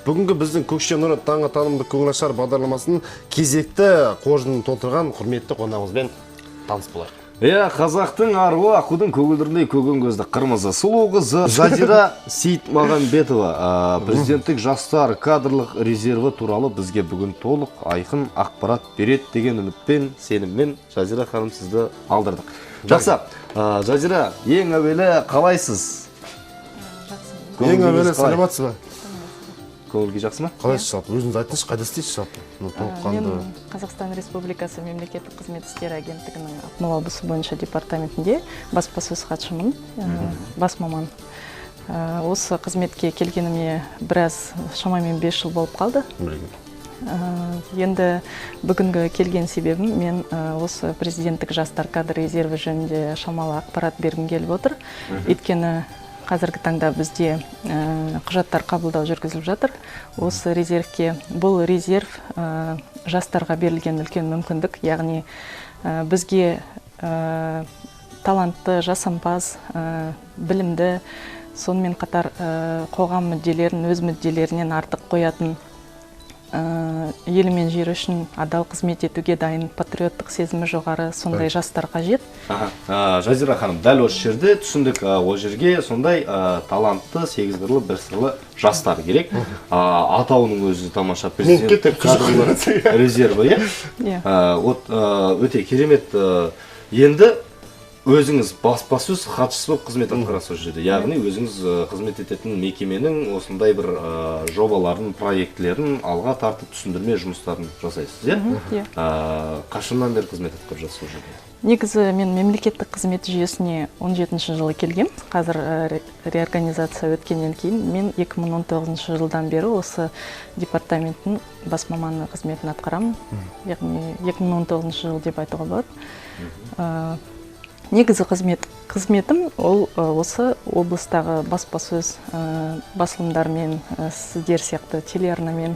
Бүгінгі біздің «Көкше нұры» таңғы танымдық көңілашар бағдарламасының кезекті қоржынын толтырған құрметті қонағымызбен таныс болайық. Иә, қазақтың аруы, аққудың көгілдіріндей көген көзді қырмызы сұлу қызы Жазира Сейітмағамбетова президенттік жастар кадрлық резерві туралы бізге бүгін толық, айқын ақпарат береді деген үмітпен, сеніммен, Жазира ханым, сізді алдырдық. Жақсы, Жазира, ең әуелі қалайсыз? Ең әуелі Көңіл-күйіңіз қалай? Саламатсыз ба? Көңіл күй жақсы ма? Қалайсыз жалпы? Өзіңіз айтыңызшы, қайда істейсіз жалпы? Мына толыққанды. Мен Қазақстан Республикасы мемлекеттік қызмет істері агенттігінің Ақмола облысы бойынша департаментінде баспасөз хатшымын, бас маман. Осы қызметке келгеніме біраз, шамамен 5 жыл болып қалды. Енді бүгінгі келген себебім, мен осы президенттік жастар кадр резерві жөнінде шамалы ақпарат бергім келіп отыр. Өйткені қазіргі таңда бізде құжаттар қабылдау жүргізіліп жатыр осы резервке. Бұл резерв жастарға берілген үлкен мүмкіндік, яғни бізге талантты, жасампаз, білімді, сонымен қатар қоғам мүдделерін өз мүдделерінен артық қоятын, елі мен жері үшін адал қызмет етуге дайын, патриоттық сезімі жоғары сондай жастар қажет. Аха. Жазира ханым, дәл осы жерде түсіндік, ол жерге сондай талантты, сегіз қырлы, бір сырлы жастар керек. Атауының өзі тамаша: президенттік кеттік. кадрлар резерві, иә? Иә. Вот өте керемет. Енді өзіңіз баспасөз хатшысы болып қызмет атқарасыз ол жерде, яғни өзіңіз қызмет ететін мекеменің осындай бір жобаларын, проектілерін алға тартып, түсіндірме жұмыстарын жасайсыз, иә? Иә. Қашаннан бері қызмет атқарып жатсыз ол жерде? Негізі мен мемлекеттік қызмет жүйесіне 17 жылы келгем. Қазір реорганизация өткеннен кейін мен 2019 жылдан бері осы департаменттің бас маманы қызметін атқарамын, яғни 2019 жыл деп айтуға болады. Негізі қызметім ол осы облыстағы баспасөз басылымдармен, сіздер сияқты телеарнамен,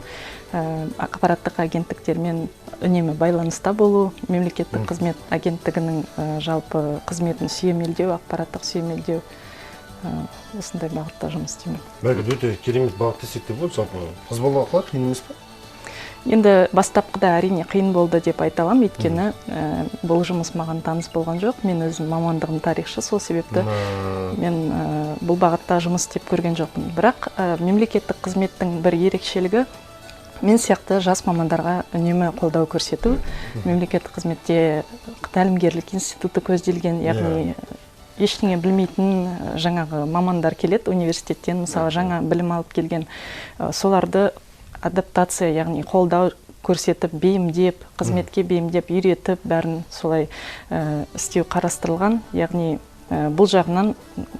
ақпараттық агенттіктермен үнемі байланыста болу, мемлекеттік қызмет агенттігінің жалпы қызметін сүйемелдеу, ақпараттық сүйемелдеу, осындай бағытта жұмыс істеймін. Бәрекелді, өте керемет бағыт десек те болады. Жалпы қыз балаға қалай, қиын емес па? Енді бастапқыда, әрине, қиын болды деп айта аламын, өйткені бұл жұмыс маған таныс болған жоқ. Мен өзім мамандығым тарихшы, сол себепті мен бұл бағытта жұмыс істеп көрген жоқпын. Бірақ мемлекеттік қызметтің бір ерекшелігі — мен сияқты жас мамандарға үнемі қолдау көрсету. Мемлекеттік қызметте тәлімгерлік институты көзделген, яғни ештеңе білмейтін жаңағы мамандар келеді университеттен, мысалы, жаңа білім алып келген, соларды адаптация, яғни қолдау көрсетіп, бейімдеп, қызметке бейімдеп, үйретіп, бәрін солай істеу қарастырылған. Яғни бұл жағынан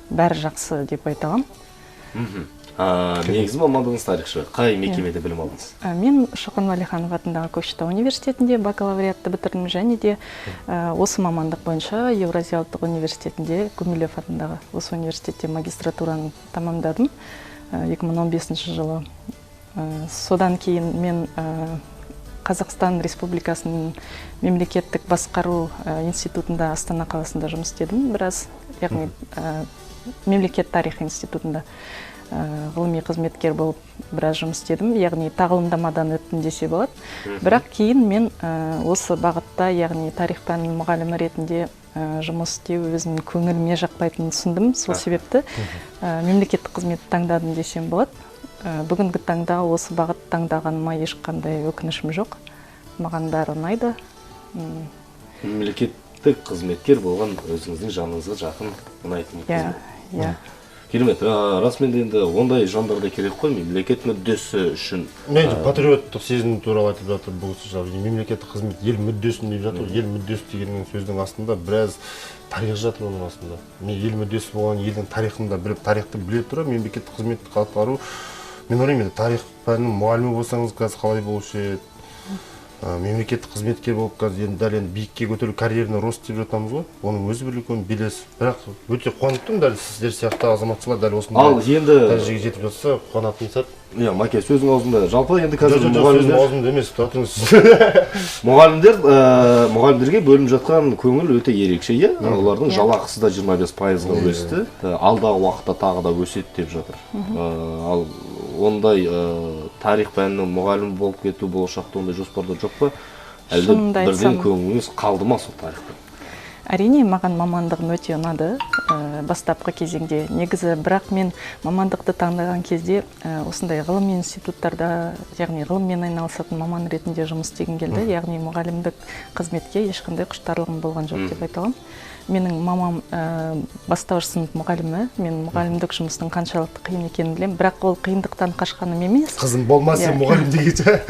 бәрі жақсы деп айта аламын. Негізі мамандығыңыз тарихшы. Қай мекемеде білім алдыңыз? Мен Шоқан Уәлиханов атындағы Көкшетау университетінде бакалавриатты бітірдім және де осы мамандық бойынша Еуразия ұлттық университетінде, Гумилев атындағы осы университетте магистратураны тамамдадым 2015 жылы. Содан кейін мен Қазақстан Республикасының мемлекеттік басқару институтында, Астана қаласында жұмыс істедім біраз, яғни мемлекет тарихы институтында ғылыми қызметкер болып біраз жұмыс істедім, яғни тағылымдамадан өттім десе болады. Бірақ кейін мен осы бағытта, яғни тарих пәнінің мұғалімі ретінде жұмыс істеу өзімнің көңіліме жақпайтынын түсіндім. Сол себепті мемлекеттік қызметті таңдадым десем болады. Бүгінгі таңда осы бағыт таңдағаныма ешқандай өкінішім жоқ, маған бәрі ұнайды. Мемлекеттік қызметкер болған өзіңіздің жаныңызға жақын, ұнайтын Иә. қызмет. Иә. Керемет. Расымен де, енді ондай жандар да керек қой мемлекет мүддесі үшін. Мен патриоттық сезім туралы айтып жатыр бұл кісі. Жалпы мемлекеттік қызмет ел мүддесін деп жатыр. Ел мүддесі дегеннің сөздің астында біраз тарих жатыр. Оның астында мен ел мүддесі болған елдің тарихын да біліп, тарихты біле тұра мемлекеттік қызметті атқару, мен ойлаймын, енді тарих пәнінің мұғалімі болсаңыз, қазір қалай болушы еді? Мемлекеттік қызметкер болып қазір енді дәл енді биікке көтерілу, карьерный рост деп жатамыз ғой, оның өзі бір үлкен белес. Бірақ өте қуанып тұрмын, дәл сіздер сияқты азаматшалар дәл осындай Ал енді дәрежеге жетіп жатса, қуанатын сәт. Иә, Маке, сөзің аузында. Жалпы енді қазір Жоқ, жоқ, сөзім мұғалімдер аузымда емес, тұра тұрыңыз. Мұғалімдерге бөлініп жатқан көңіл өте ерекше, иә? Олардың Иә. жалақысы да 25%-ға өсті. Алдағы уақытта тағы да өседі деп жатыр. Ал ондай Тарих пәнінің мұғалімі болып кету болашақта ондай жоспарда жоқ па? Әлде бірден көңіліңіз қалды ма сол тарихта? Әрине, маған мамандығым өте ұнады бастапқы кезеңде. Негізі, бірақ мен мамандықты таңдаған кезде осындай ғылыми институттарда, яғни ғылыммен айналысатын маман ретінде жұмыс істегім келді. Яғни мұғалімдік қызметке ешқандай құштарлығым болған жоқ деп айта аламын. Менің мамам бастауыш сынып мұғалімі. Мен мұғалімдік жұмыстың қаншалықты қиын екенін білемін, бірақ ол қиындықтан қашқаным емес. Қызым болмаса мұғалім дегенше.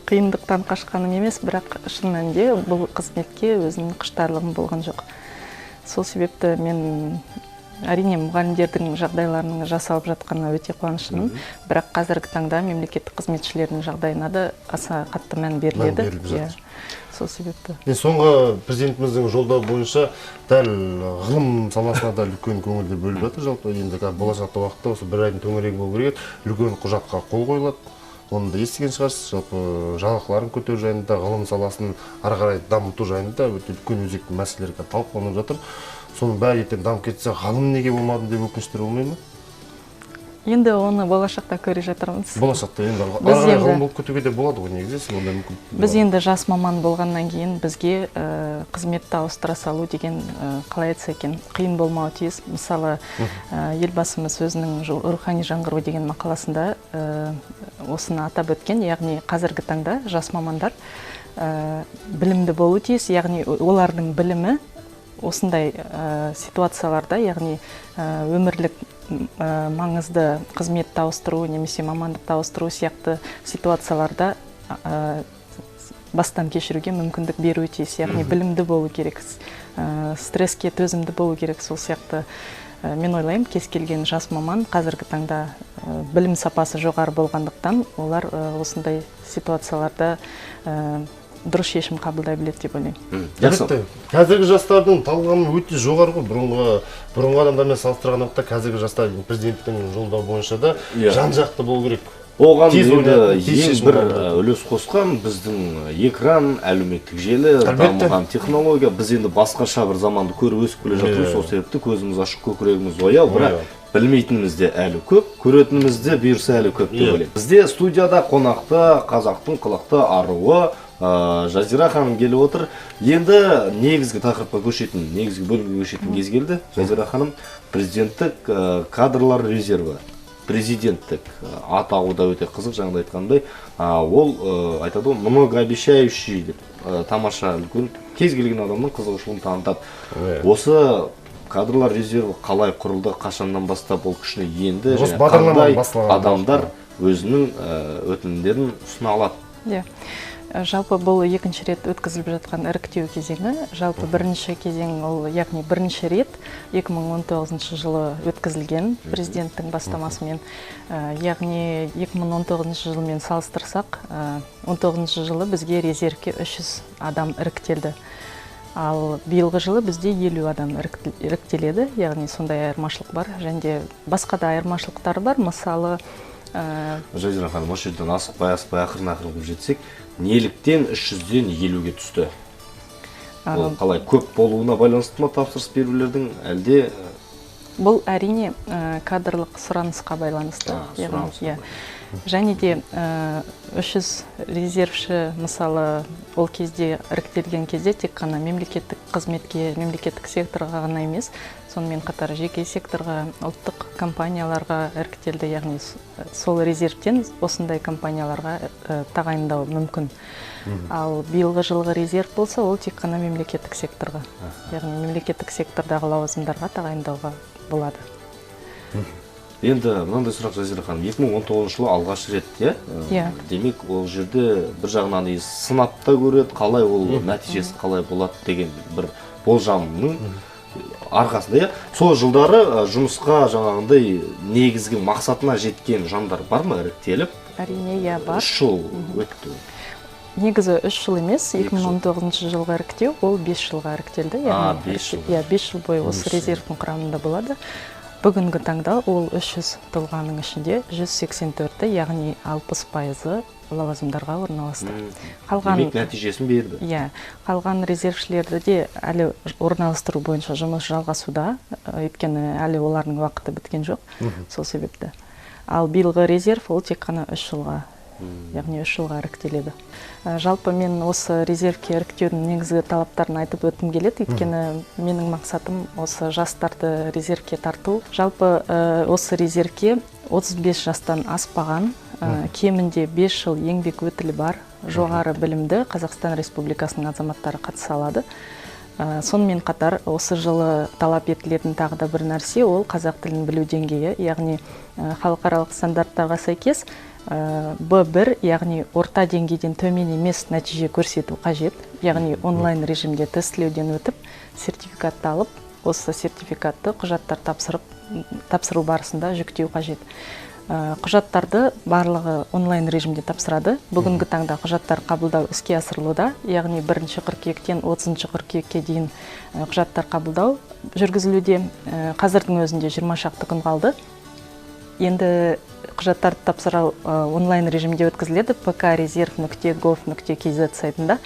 Қиындықтан қашқаным емес, бірақ шын мәнінде бұл қызметке өзімнің құштарлығым болған жоқ. Сол себепті мен әрине мұғалімдердің жағдайларының жасалып жатқанына өте қуаныштымын, бірақ қазіргі таңда мемлекеттік қызметшілердің жағдайына да аса қатты мән беріледі. Сол себепті. Соңғы президентіміздің жолдауы бойынша дәл ғылым саласына да үлкен көңілді бөліп жатыр. Жалпы енді болашақта уақытта осы бір айдың төңірегі болу керек еді, үлкен құжатқа қол қойылады. Оны да естіген шығарсыз. Жалпы жалақыларын көтеру жайында, ғылым саласын ары қарай дамыту жайында өте үлкен өзекті мәселелер талқыланып жатыр. Соның бәрі ертең дамып кетсе, ғалым неге болмадым деп өкініштер болмай ма? Енді оны болашақта көре жатырмыз. Болашақта енді ары қарай ғалым болып кетуге де болады ғой негізі, ондай мүмкіндік. Біз енді жас маман болғаннан кейін бізге қызметті ауыстыра салу деген қалай айтса екен, қиын болмауы тиіс. Мысалы, Елбасымыз өзінің «Рухани жаңғыру» деген мақаласында осыны атап өткен, яғни қазіргі таңда жас мамандар білімді болуы тиіс, яғни олардың білімі осындай ситуацияларда, яғни өмірлік маңызды қызметті ауыстыру немесе мамандықты ауыстыру сияқты ситуацияларда бастан кешіруге мүмкіндік беруі тиіс. Яғни білімді болу керек, стресске төзімді болу керек. Сол сияқты мен ойлаймын, кез келген жас маман қазіргі таңда білім сапасы жоғары болғандықтан олар осындай ситуацияларда дұрыс шешім қабылдай біледі деп ойлаймын. Жақсы. Қазіргі жастардың талғамы өте жоғары ғой. Бұрынғы адамдармен салыстырған уақытта қазіргі жастар президенттің жолдауы бойынша да жан-жақты болу керек. Оған енді ең бір үлес қосқан біздің экран, әлеуметтік желі, дамыған технология. Біз енді басқаша бір заманды көріп өсіп келе жатырмыз. Сол себепті көзіміз ашық, көкірегіміз ояу, бірақ білмейтініміз де әлі көп, көретініміз де бұйырса әлі көп деп ойлаймын. Бізде студияда қонақта қазақтың қылықты аруы Жазира ханым келіп отыр. Енді негізгі тақырыпқа көшетін, негізгі бөлімге көшетін кез келді. Жазира ханым, президенттік кадрлар резерві, президенттік атауы да өте қызық, жаңағыдай айтқандай, ол айтады ғой, многообещающий деп, тамаша үлкен, кез келген адамның қызығушылығын танытады. Осы кадрлар резерві қалай құрылды, қашаннан бастап ол күшіне енді, және қандай адамдар өзінің өтінімдерін ұсына алады? Жалпы бұл екінші рет өткізіліп жатқан іріктеу кезеңі. Жалпы бірінші кезең ол, яғни бірінші рет 2019 жылы өткізілген президенттің бастамасымен. Яғни 2019 жылмен салыстырсақ, 19 жылы бізге резервке 300 адам іріктелді. Ал биылғы жылы бізде 50 адам іріктеледі, яғни сондай айырмашылық бар. Және де басқа да айырмашылықтар бар. Мысалы, Жазира ханым, осы жерден асықпай, ақырын-ақырын қылып жетсек, неліктен 300-ден 50-ге түсті? Ол қалай, көп болуына байланысты ма тапсырыс берулердің, әлде? Бұл әрине кадрлық сұранысқа байланысты. Және де 300 резервші, мысалы, ол кезде іріктелген кезде тек қана мемлекеттік қызметке, мемлекеттік секторға ғана емес, сонымен қатар жеке секторға, ұлттық компанияларға іріктелді, яғни сол резервтен осындай компанияларға тағайындау мүмкін. Ал биылғы жылғы резерв болса, ол тек қана мемлекеттік секторға, яғни мемлекеттік сектордағы лауазымдарға тағайындауға болады. Енді мынандай сұрақ, Жазира ханым, 2019 жылы алғаш рет, иә? Демек, ол жерде бір жағынан сынап та көреді, қалай ол нәтижесі қалай болады деген бір болжамның арқасында, иә? Сол жылдары жұмысқа жаңағындай негізгі мақсатына жеткен жандар бар ма іріктеліп? Әрине, иә, бар. 3 жыл өтті. Негізі 3 жыл емес, 2019 жылғы іріктеу, ол 5 жылға іріктелді. Яғни 5 жыл бойы осы резервтің құрамында болады. Бүгінгі таңда ол 300 тұлғаның ішінде 184-і, яғни 60%-ы лауазымдарға орналасты. Демек, нәтижесін берді. Иә, қалған резервшілерді де әлі орналастыру бойынша жұмыс жалғасуда, өйткені әлі олардың уақыты біткен жоқ, сол себепті. Ал биылғы резерв ол тек қана 3 жылға, яғни 3 жылға іріктеледі. Жалпы мен осы резервке іріктеудің негізгі талаптарын айтып өткім келеді, өйткені менің мақсатым осы жастарды резервке тарту. Жалпы осы резервке 35 жастан аспаған, кемінде 5 жыл еңбек өтілі бар, жоғары білімді Қазақстан Республикасының азаматтары қатыса алады. Сонымен қатар осы жылы талап етілетін тағы да бір нәрсе ол қазақ тілін білу деңгейі, яғни халықаралық стандарттарға сәйкес Б1, яғни орта деңгейден төмен емес нәтиже көрсету қажет, яғни онлайн режимде тестілеуден өтіп, сертификатты алып, осы сертификатты құжаттар тапсыру барысында жүктеу қажет. Құжаттарды барлығы онлайн режимде тапсырады. Бүгінгі таңда құжаттар қабылдау іске асырылуда, яғни 1 қыркүйектен 30 қыркүйекке дейін құжаттар қабылдау жүргізілуде. Қазірдің өзінде 20 шақты күн қалды. Енді құжаттарды тапсыру онлайн режимде өткізіледі. pkrezerv.gov.kz сайтында.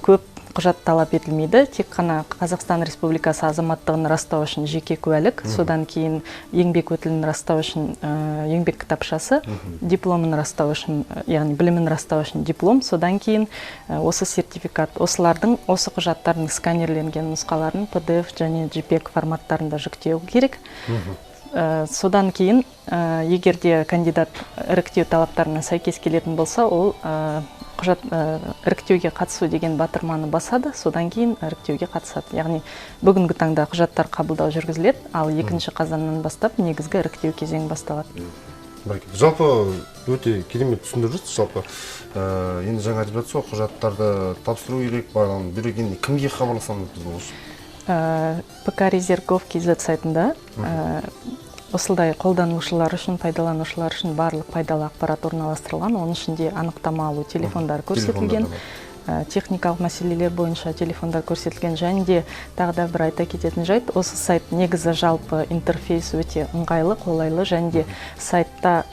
Көп құжат талап етілмейді, тек қана Қазақстан Республикасы азаматтығын растау үшін жеке куәлік, содан кейін еңбек өтілін растау үшін еңбек кітапшасы, дипломын растау үшін, яғни білімін растау үшін диплом, содан кейін осы сертификат, осылардың, осы құжаттардың сканерленген нұсқаларын PDF және JPEG форматтарында жүктеу керек. Содан кейін, егер де кандидат іріктеу талаптарына сәйкес келетін болса, ол құжат іріктеуге қатысу деген батырманы басады, содан кейін іріктеуге қатысады. Яғни бүгінгі таңда құжаттар қабылдау жүргізіледі, ал 2 қазаннан бастап негізгі іріктеу кезеңі басталады. Жалпы өте керемет түсіндіріп жүрсіз. Жалпы енді жаңа айтып жатсыз ғой, құжаттарды тапсыру керек, барлығын беру керек. Кімге хабарласамыз біз бұл үшін? pkrezerv.gov.kz сайтында осындай қолданушылар үшін, пайдаланушылар үшін барлық пайдалы ақпарат орналастырылған. Оның ішінде анықтама алу телефондары көрсетілген, техникалық мәселелер бойынша телефондар көрсетілген. Және де тағы да бір айта кететін жайт, осы сайт негізі жалпы интерфейс өте ыңғайлы, қолайлы, және де сайтта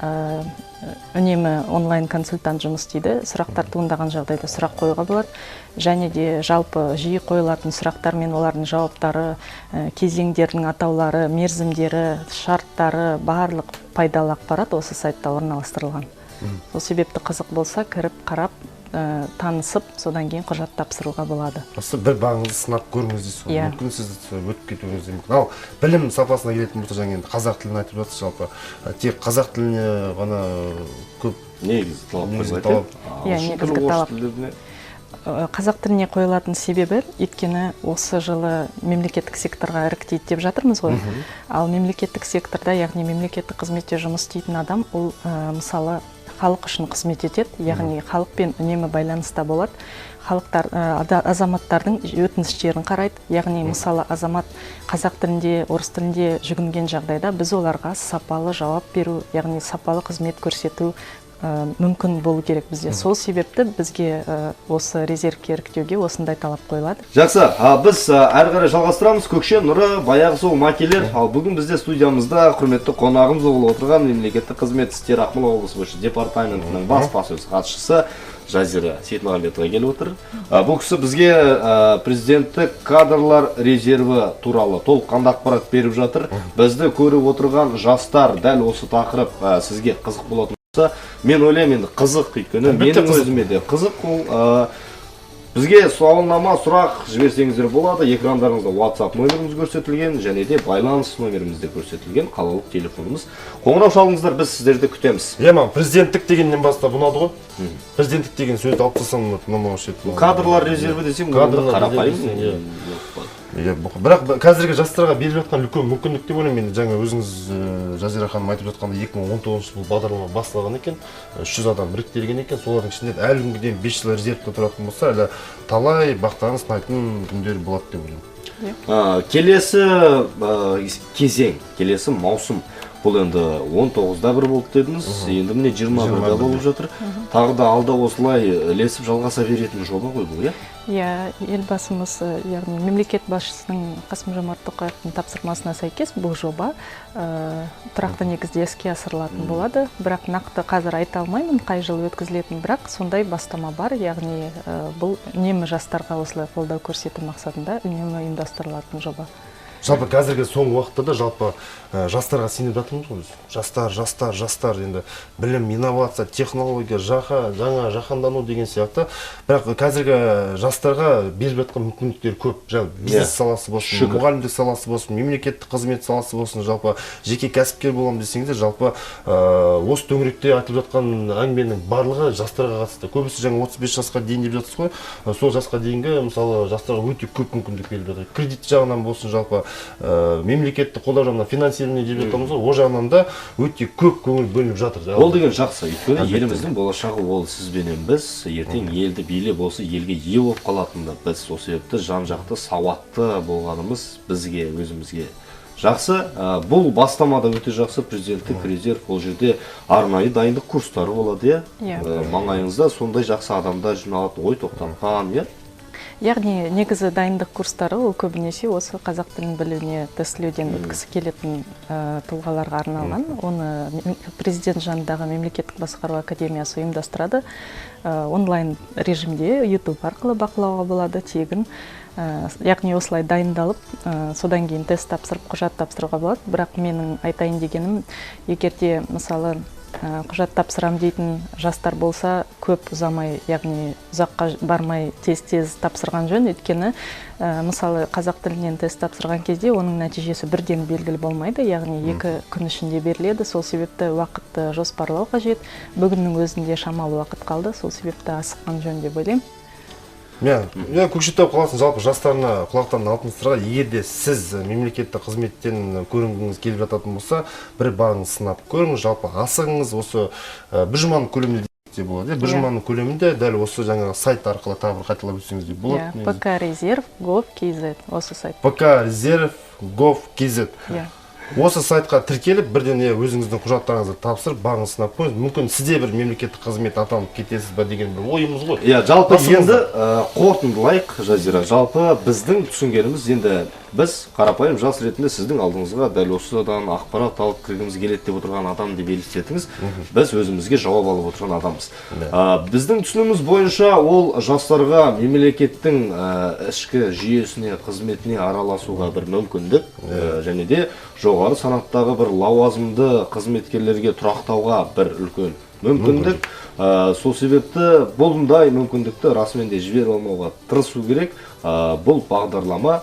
үнемі онлайн консультант жұмыс істейді. Сұрақтар туындаған жағдайда сұрақ қоюға болады. Және де жалпы жиі қойылатын сұрақтар мен олардың жауаптары, кезеңдердің атаулары, мерзімдері, шарттары, барлық пайдалы ақпарат осы сайтта орналастырылған. Сол себепті қызық болса, кіріп, қарап, танысып, содан кейін құжат тапсыруға болады. Осы бір бағыңызды сынап көріңіз дейсіз ғой. Мүмкін сіз өтіп кетуіңіз де мүмкін. Ал білім сапасына келетін болса, жаңа енді қазақ тілін айтып жатсыз, жалпы тек қазақ тіліне ғана көп негізгі талап қойылады. Иә, негізгі талап. Қазақ тіліне қойылатын себебі, өйткені осы жылы мемлекеттік секторға іріктейді деп жатырмыз ғой. Ал мемлекеттік секторда, яғни мемлекеттік қызметте жұмыс істейтін адам, ол мысалы халық үшін қызмет етеді, яғни халықпен үнемі байланыста болады. Халықтар, азаматтардың өтініштерін қарайды, яғни мысалы азамат қазақ тілінде, орыс тілінде жүгінген жағдайда біз оларға сапалы жауап беру, яғни сапалы қызмет көрсету мүмкін болу керек бізде. Сол себепті бізге осы резервке іріктеуге осындай талап қойылады. Жақсы, біз әрі қарай жалғастырамыз. Көкше Нұры, баяғы сол макелер. Ал бүгін бізде студиямызда құрметті қонағымыз болып отырған мемлекеттік қызмет істері Ақмола облысы бойынша департаментінің баспасөз хатшысы Жазира Сейтмағамбетова келіп отыр. Бұл кісі бізге президенттік кадрлар резерві туралы толыққанды ақпарат беріп жатыр. Бізді көріп отырған жастар, дәл осы тақырып сізге қызық болатын болса, мен ойлаймын енді қызық, өйткені менің өзіме де қызық. Ол бізге сауалнама, сұрақ жіберсеңіздер болады. Экрандарыңызда WhatsApp нөміріміз көрсетілген, және де байланыс нөміріміз де көрсетілген, қалалық телефонымыз. Қоңырау шалыңыздар, біз сіздерді күтеміз. Иә, маған президенттік дегеннен бастап ұнады ғой. Президенттік деген сөзді алып тастасам ұнамаушы еді. Кадрлар резерві десем, қарапайым. Бірақ қазіргі жастарға беріліп жатқан үлкен мүмкіндік деп ойлаймын. Енді жаңа өзіңіз Жазира ханым айтып жатқандай, 2019 жылы бағдарлама басталған екен, 300 адам іріктелген екен. Солардың ішінде әлі күнге дейін 5 жыл резервте тұратын болса, әлі талай бақтарын сынайтын күндер болады деп ойлаймын. Келесі кезең, келесі маусым. Бұл енді 19-да бір болды дедіңіз, енді міне 21-да болып жатыр. Тағы да алда осылай ілесіп жалғаса беретін жоба ғой бұл, иә? Иә, елбасымыз, яғни мемлекет басшысының Қасым-Жомарт Тоқаевтың тапсырмасына сәйкес бұл жоба тұрақты негізде іске асырылатын болады. Бірақ нақты қазір айта алмаймын қай жылы өткізілетінін, бірақ сондай бастама бар, яғни бұл үнемі жастарға осылай қолдау көрсету мақсатында үнемі ұйымдастырылатын жоба. Жалпы қазіргі соңғы уақытта да жалпы жастарға сеніп жатырмыз ғой біз. Жастар, жастар, жастар, енді білім, инновация, технология, жаңа жаһандану деген сияқты. Бірақ қазіргі жастарға беріп жатқан мүмкіндіктер көп. Жаңа бизнес саласы болсын, мұғалімдік саласы болсын, мемлекеттік қызмет саласы болсын, жалпы жеке кәсіпкер боламын десеңіздер, жалпы осы төңіректе айтылып жатқан әңгіменің барлығы жастарға қатысты. Көбісі жаңа 35 жасқа дейін деп жатсыз ғой. Сол жасқа дейінгі, мысалы, жастарға өте көп мүмкіндік беріліп жатыр. Кредит жағынан болсын, жалпы мемлекетті қолдау жағынан, финансирование деп жатамыз ғой, ол жағынан да өте көп көңіл бөлініп жатыр. Ол деген жақсы, өйткені еліміздің болашағы ол сіз бенен біз, ертең елді билеп осы елге ие болып қалатын да біз. Сол себепті жан-жақты сауатты болғанымыз бізге, өзімізге жақсы. Бұл бастама да өте жақсы, президенттік резерв, ол жерде арнайы дайындық курстары болады, иә? Маңайыңызда сондай жақсы адамдар жиналады, ой тоқтатқан, иә? Яғни негізі дайындық курстары ол көбінесе осы қазақ тілін білуіне тестілеуден өткісі келетін тұлғаларға арналған. Оны президент жанындағы мемлекеттік басқару академиясы ұйымдастырады. Онлайн режимде YouTube арқылы бақылауға болады, тегін. Яғни осылай дайындалып, содан кейін тест тапсырып, құжат тапсыруға болады. Бірақ менің айтайын дегенім, егер де мысалы құжат тапсырам дейтін жастар болса, көп ұзамай, яғни ұзаққа бармай тез-тез тапсырған жөн. Өйткені мысалы қазақ тілінен тест тапсырған кезде оның нәтижесі бірден белгілі болмайды, яғни 2 күн ішінде беріледі. Сол себепті уақытты жоспарлау қажет. Бүгіннің өзінде шамалы уақыт қалды, сол себепті асыққан жөн деп ойлаймын. Иә, Көкшетау қаласының жалпы жастарына құлақтан алтын сырға, егер де сіз мемлекеттік қызметтен көрінгіңіз келіп жататын болса, бір бағыңыз сынап көріңіз, жалпы асығыңыз, осы бір жұманың көлемінде де болады. Бір жұманың көлемінде дәл осы жаңағы сайт арқылы тағы бір қайталап өтсеңіз де болады. ПК резерв gov.kz осы сайт. ПК резерв gov.kz. Осы сайтқа тіркеліп, бірден өзіңіздің құжаттарыңызды тапсырып, бағыңызды сынап көріңіз. Мүмкін сізде бір мемлекеттік қызмет аталынып кетесіз ба деген бір ойымыз ғой. Иә, жалпы енді қорытындылайық, Жазира. Жалпы біздің түсінгеніміз, енді біз қарапайым жас ретінде сіздің алдыңызға дәл осыдан ақпарат алып кіргіміз келеді деп отырған адам деп елестетіңіз. Біз өзімізге жауап алып отырған адамбыз. Біздің түсінігіміз бойынша ол жастарға мемлекеттің ішкі жүйесіне, қызметіне араласуға бір мүмкіндік, және де жоғары санаттағы бір лауазымды қызметкерлерге тұрақтауға бір үлкен мүмкіндік. Сол себепті бұндай мүмкіндікті расымен де жіберіп алмауға тырысу керек. Бұл бағдарлама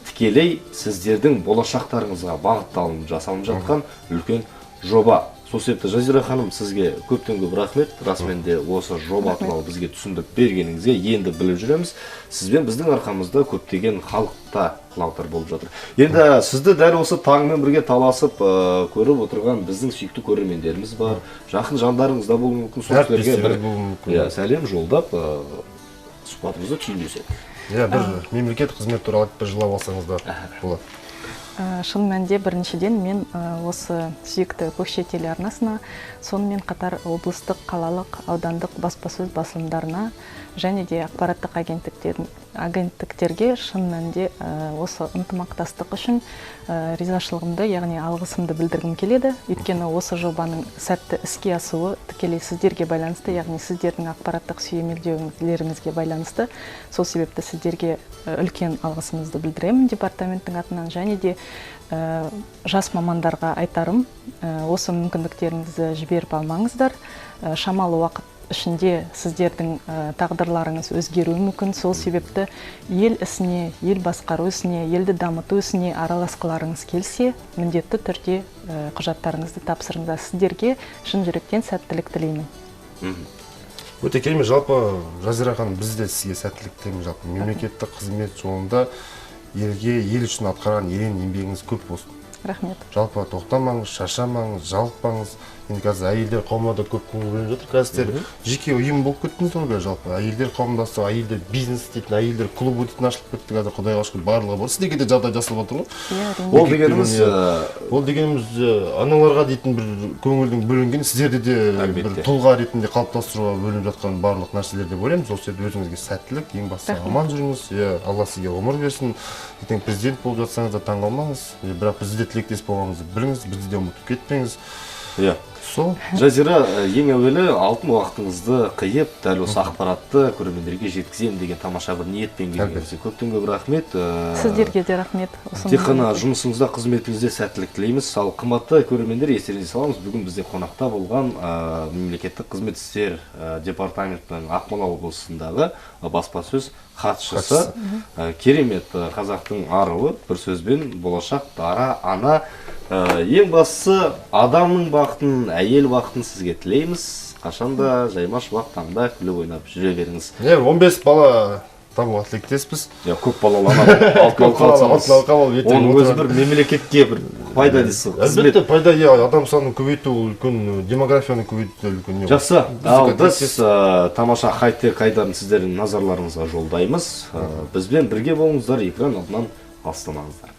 тікелей сіздердің болашақтарыңызға бағытталынып жасалынып жатқан үлкен жоба. Сол себепті Жазира ханым, сізге көптен көп рахмет. Расымен де осы жоба туралы бізге түсіндіріп бергеніңізге енді біліп жүреміз. Сізбен біздің арқамызда көптеген халықта құлақтар болып жатыр. Енді сізді дәл осы таңмен бірге таласып көріп отырған біздің сүйікті көрермендеріміз бар. Жақын жандарыңыз да болуы мүмкін. Сол кісілерге бір сәлем жолдап, сұхбатымызды түйіндесек. Иә, бір мемлекеттік қызмет туралы айтып бір жылап алсаңыз да болады. Шын мәнінде біріншіден мен осы сүйікті Көкше телеарнасына, сонымен қатар облыстық, қалалық, аудандық баспасөз басылымдарына және де ақпараттық агенттіктерге шын мәнінде осы ынтымақтастық үшін ризашылығымды, яғни алғысымды білдіргім келеді. Өйткені осы жобаның сәтті іске асуы тікелей сіздерге байланысты, яғни сіздердің ақпараттық сүйемелдеулеріңізге байланысты. Сол себепті сіздерге үлкен алғысымызды білдіремін департаменттің атынан. Және де жас мамандарға айтарым, осы мүмкіндіктеріңізді жіберіп алмаңыздар. Шамалы уақыт ішінде сіздердің тағдырларыңыз өзгеруі мүмкін. Сол себепті ел ісіне, ел басқару ісіне, елді дамыту ісіне араласқыларыңыз келсе, міндетті түрде құжаттарыңызды тапсырыңыздар. Сіздерге шын жүректен сәттілік тілеймін. Өте керемет. Жалпы Жазира ханым, біз де сізге сәттілік тілейміз. Жалпы мемлекеттік қызмет жолында елге, ел үшін атқарған ерен еңбегіңіз көп болсын. Рахмет. Жалпы тоқтамаңыз, шаршамаңыз, жалықпаңыз. Енді қазір әйелдер қауымына да көп көңіл бөлініп жатыр. Қазір жеке ұйым болып кеттіңіз ғой, жалпы әйелдер қауымдастығы, әйелдер бизнес дейтін, әйелдер клубы дейтін ашылып кетті қазір, Құдайға шүкір, барлығы бар. Сіздерге де жағдай жасалып жатыр ғой. Ол дегеніміз, ол дегеніміз аналарға дейтін бір көңілдің бөлінгені, сіздерде де бір тұлға ретінде қалыптастыруға бөлініп жатқан барлық нәрселер деп ойлаймын. Сол себепті өзіңізге сәттілік, ең бастысы аман жүріңіз. Алла сізге ғұмыр берсін. Ертең президент болып жатсаңыз да таңғалмаңыз. Бірақ бізде де тілектес болғаныңызды біліңіз, бізді де ұмытып кетпеңіз. Иә. Сол. Жазира, ең әуелі алтын уақытыңызды қиып, дәл осы ақпаратты көрермендерге жеткіземін деген тамаша бір ниетпен келгеніңізге көптен көп рахмет. Сіздерге де рахмет. Тек қана жұмысыңызда, қызметіңізде сәттілік тілейміз. Ал қымбатты көрермендер, естеріңізге саламыз, бүгін бізде қонақта болған мемлекеттік қызмет істер департаментінің Ақмола облысындағы баспасөз хатшысы, керемет қазақтың аруы, бір сөзбен болашақ дара ана. Ең бастысы адамның бақытын, әйел бақытын сізге тілейміз. Қашанда жайма шуақ таңда күліп ойнап жүре беріңіз. Не, 15 бала табуға тілектеспіз. Я, көп балалы ана, алтын Көп алқа балалы, алсаңыз, алтын алқа алып, ертең оның өзі отырады. бір мемлекетке бір пайда дейсіз ғой, қызмет. Әлбетте пайда, иә, адам санын көбейту ол үлкен, демографияны көбейту де үлкен не ғой. Жақсы, Біздікі ал біз тілектес. Тамаша хай-тек айдарын сіздердің назарларыңызға жолдаймыз. Бізбен бірге болыңыздар, экран алдынан алыстамаңыздар.